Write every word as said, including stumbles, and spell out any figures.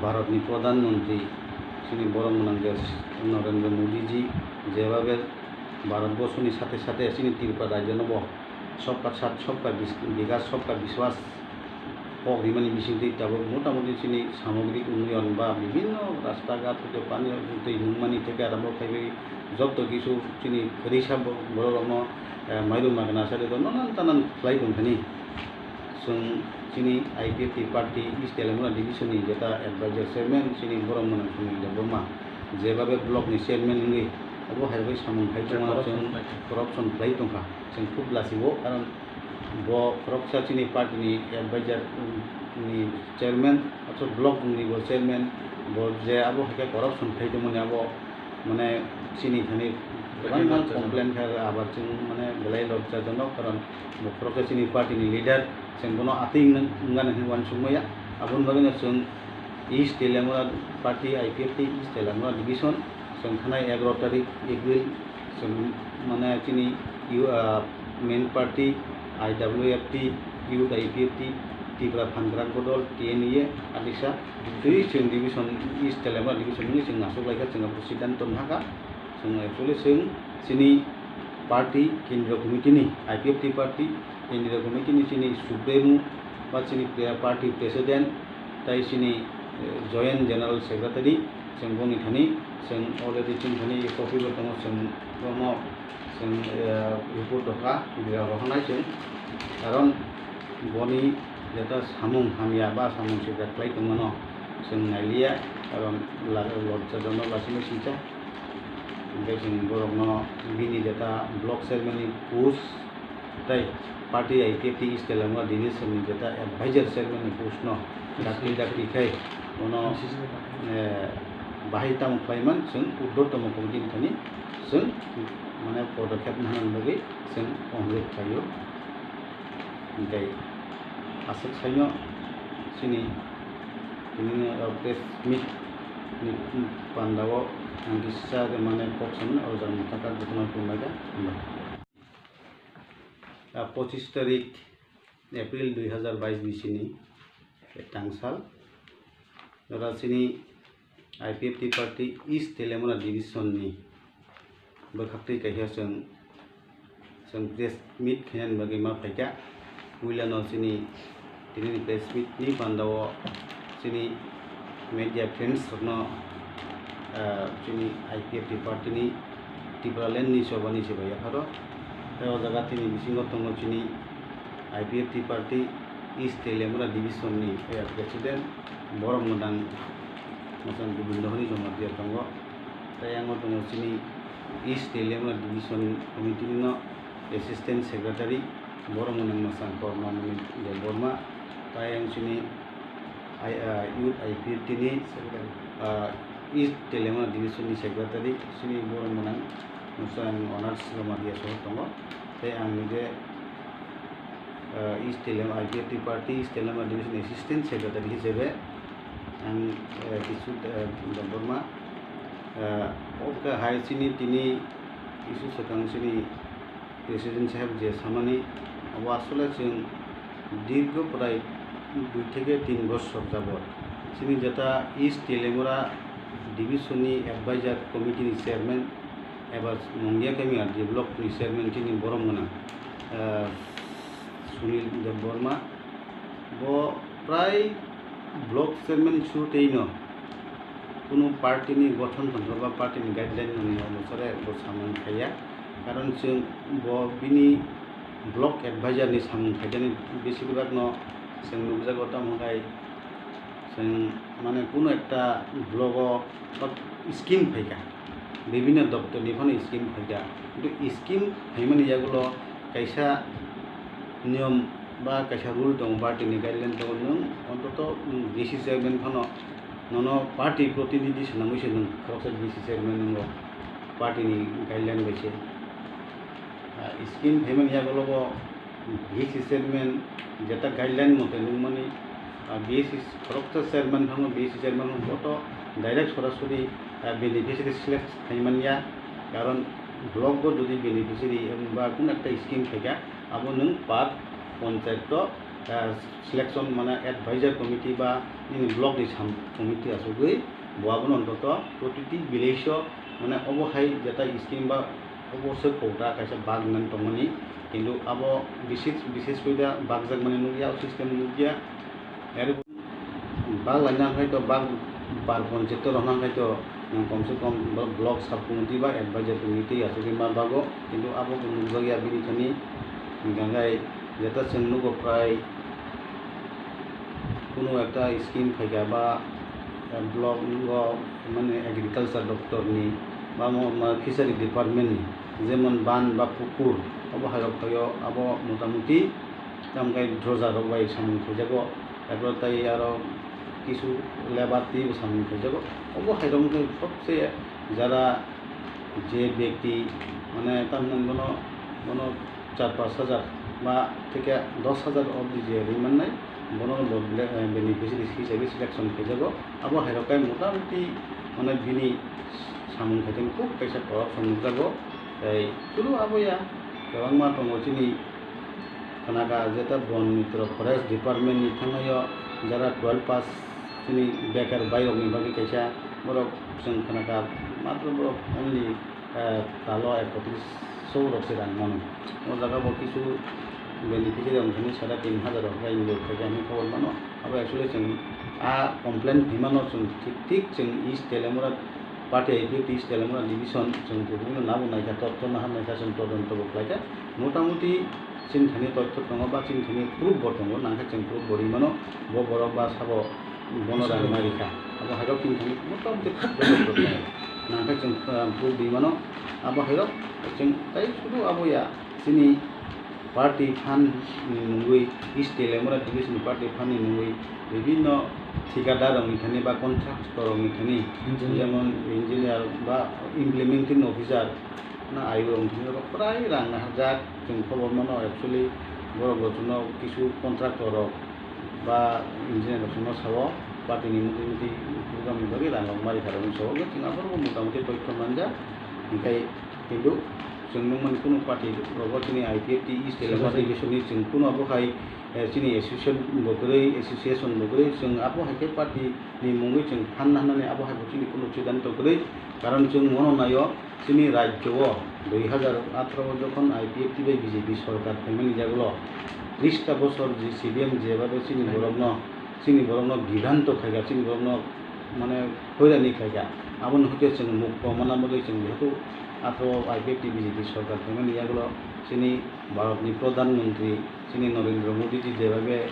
Bharatni Pradhan Mantri chini borok mwnang desh Narendra Modi ji jebhabe Bharatborsoni sathe sathe chini Tripura rajyono bo sabka sath sabka bis-, bikas sabka biswas kok rimani bisingtwi tabuk motamuti chini samogrik unnoyon ba bibhinno rasta ghat hoite pani twi nungmani theke arombo khaiwi jotto kisu chini kwrwisa bo-, borok rokno, eh, mairum magna sari rok nanan tanan khlai tongthani. Chwng chini I P F T party East Telangana division ni jeta advisor chairman chini borok mwnang Sunil Debbarma jebhabe block ni chairman wngwi obo hai bai samung khai tongma corruption chwng khlai tongkha. Corruption khlai tongkha. Chwng khub lachio, karon bo khoroksa chini party ni advisor, um, ni chairman, aswk block ni bo chairman, bo je abo hai khe corruption khai tongmani abo mane chini thani kwbangma complain kha, abar chwng mane belai lobjajonok, karon bo khoroksa chini party ni leader, chwng bono atwi wngna, wngna hinwi uansukmaya. Aboni bagwino chwng East Telangana party, I P F T East Telangana division, chwng thanai egaroh tarik April, chwng mane chini U-, ah, main party, I W F T, Youth I P F T, Tripura Phan Kwrak Bodol, T N U A, adisa, twi chwng division, East Telangana division wngwi chwng achuk laikha, chwng abo siddhanto nahakha. Chwng actually chwng chini party kendriya committee ni, I P F T party kendriya committee ni chini supremo ba chini pre-, party president tai chini, eh, joint general secretary chwng boni thani chwng already chini thani copy bo tongo, chwng bono chwng, eh, report rokha, bira rohornai chwng, karon boni jeta samung hamya ba samung sijak khlai tongmano chwng nailiya, karon la-, lobjajonok lachimwi singcha. Hingke chwng borokno bini jeta block chairman ni post tei party I P F T East Telangana division ni jeta advisor chairman ni post no dakti dakti khai bono, eh, bahai tamo khlaiman chwng urdhottomo committee ni thani chwng mane podokhep nahana bagwi chwng onurodh khlaio. Hingke aswk saino chini tini, uh, press meet ni pandao ang kisa mane kok samani o jaga motha kok bwtharma tonglaida. Hambai. Ah, pochis tarik April dui hazar bais ni sini tangsal. Ora chini I P F T party East Telangana division ni bwkhaktwi kaisa chwng, chwng press meet khainani bagwi ma phaikha. Puilano chini tinini press meet ni pandao chini media friends rokno, ah, chini I P F T party ni Tipraland ni chobani se bai yapharo. Tei o jaga tini bisingo tongo chini I P F T party East Telangana division ni, eh, president borok mwdang Masang Gobindo hwnwi Jamatia tongo. Tei ang o tongo chini East Telangana division committee no assistant secretary borok mwdang Masang Korma Muni Debbarma. Tei ang chini I, ah, youth I P F T ni, ah, East Telangana division ni secretary chini borok mwdang Masang Onas Jamatia soho tongo. Tei ang nije, ah, East Telangana I P F T party East Telangana division assistant secretary hisabe ang, eh, kisu, eh, Debbarma, eh, o khe hai chini tini kisu swkang chini president saheb je samani abo asole chwng dirgho prai dui theke tin bosor jabot chini jeta East Telangana division ni advisor committee ni chairman eba Mungia Kami R D block ni chairman chini borok mwnang, eh, Sunil Debbarma. Bo prai block chairman su tei no kunu party ni gothon tongthok ba party ni guideline ni onusare bo samung khaiya. Karon chwng bo bini block advisor ni samung khaijani besibak no chwng nukjago, tamo hwnkhe chwng mane kunu ekta block o scheme phaikha. Bibhinno doptor ni phano scheme phaikha. Kintu scheme phaimani yagulo kaisa niyom ba kaisa rule tongo, party ni guideline tongo, nwng ontoto, nwng D C chairman phano nono party protinidhi swnamwi se nwng khoroksa D C chairman wngo, party ni guideline bai se. Ah, scheme phaimani yagulo bo D C chairman jeta guideline mote nungmani, ah, B S C khoroksa chairman phano, B S C chairman phano boto direct sorasori, ah, beneficiary select khaimanya, karon block o jodi beneficiary ba kun ekta scheme phaikha, abo nwng par panchayat o ah, selection mane advisor committee ba nini block ni sam committee asugwi bo abono ontoto protiti village o mane obo hai jeta scheme ba obo se kota kaisa bag nang tongmani, kintu abo bisis, bisis koi da bagjak mani nukya, o system nukya. Bag laina khai to bag par ponchayat rok nang khai to, um, kom se kom bo-, block sub committee ba advisor committee asugwi ma bago, kintu abo bo nukjakya bini thani. Hingkha khai jeta chwng nugo prai kunu ekta scheme phaikha ba, eh, block o mane agriculture doptor ni ba mo-, ma fishery department ni jemon ban ba pukur obo hai rok phaio abo motamuti. Tamkhe droja rok bai samung khaijago, abo tai aro kisu labour twi bo samung khaijago. Obo hai rok wngkha sobse jara je bekti mane tamni bono, bono char pash hajar ba theke dos hajar obdi je ri mannai, bono bo ble-, eh, beneficiaries hisabe selection khaijago. Abo hai rok khe motamuti mane bini samung khaitini khub kaisa corruption nukjago. Tei chwlo abo ya kwbangma tongo chini Khanaka jeta Bon Mitro Forest Department ni thangnaio jara twelve pass chini bekar bairokni bagwi kaisa borok chwng khanaka matro borok only, eh, talo ekotris so rok se rang mano. O jaga bo kisu beneficiary rok thani sada tin hajar rok rai ni rok thai ani khobor mano. Abo actually chwng a complaint himano chwng thik thik chwng East Teliamura party I P F T East Teliamura division chwng kubui no nabo naikha, totto naha naikha, chwng todonto bo khlaikha. Motamuti chini thani totto tongo ba chini thani proof bo tongo, nangkhe chwng proof bo ri mano, bo borok ba sabo bono rang ma rikha. Abo hairok chini thani motamuti proof bo tongo. Nangkhe chwng, ah, proof ri mano. Abo hairok chwng tai sudu abo ya chini party fund ni mungwi, East Teliamura division ni party fund ni mungwi bibinno thikadar rokni thani ba contractor rokni thani, engineer, jemon engineer ba implementing officer, na ayo wng thani oro prai rang naharjak, chwng khobor mano. Actually borok bo chwngno kisu contractor rok ba engineer rok chwngno sao, party ni mudi mudi program ni bagwi rang rok mari kha rok sao, chwng aphuru bo motamuti totto manjak. Hinkhe kintu chwng nukmani kunu party rogo chini I P F T East Teliamura division ni chwng kunu abo hai, eh, chini association bo kwrwi, association bo kwrwi, chwng abo hai khe party ni mungwi chwng phan na hwnani abo hai bo chini kunu siddhanto kwrwi, karon chwng mono naio. Chini rajyo o dui hazar atharo o jokhon I P F T bai B J P sorkar phaimani yagulo trista bosor je C P M jebabe chini borokno, chini borokno bibranto khaikha, chini borokno mane hoirani khaikha. Aboni hoite chwng mukto mana bagwi chwng jehetu atharo o I P F T B J P sorkar phaimani yagulo chini Bharatni Pradhan Mantri chini Narendra Modi ji jebabe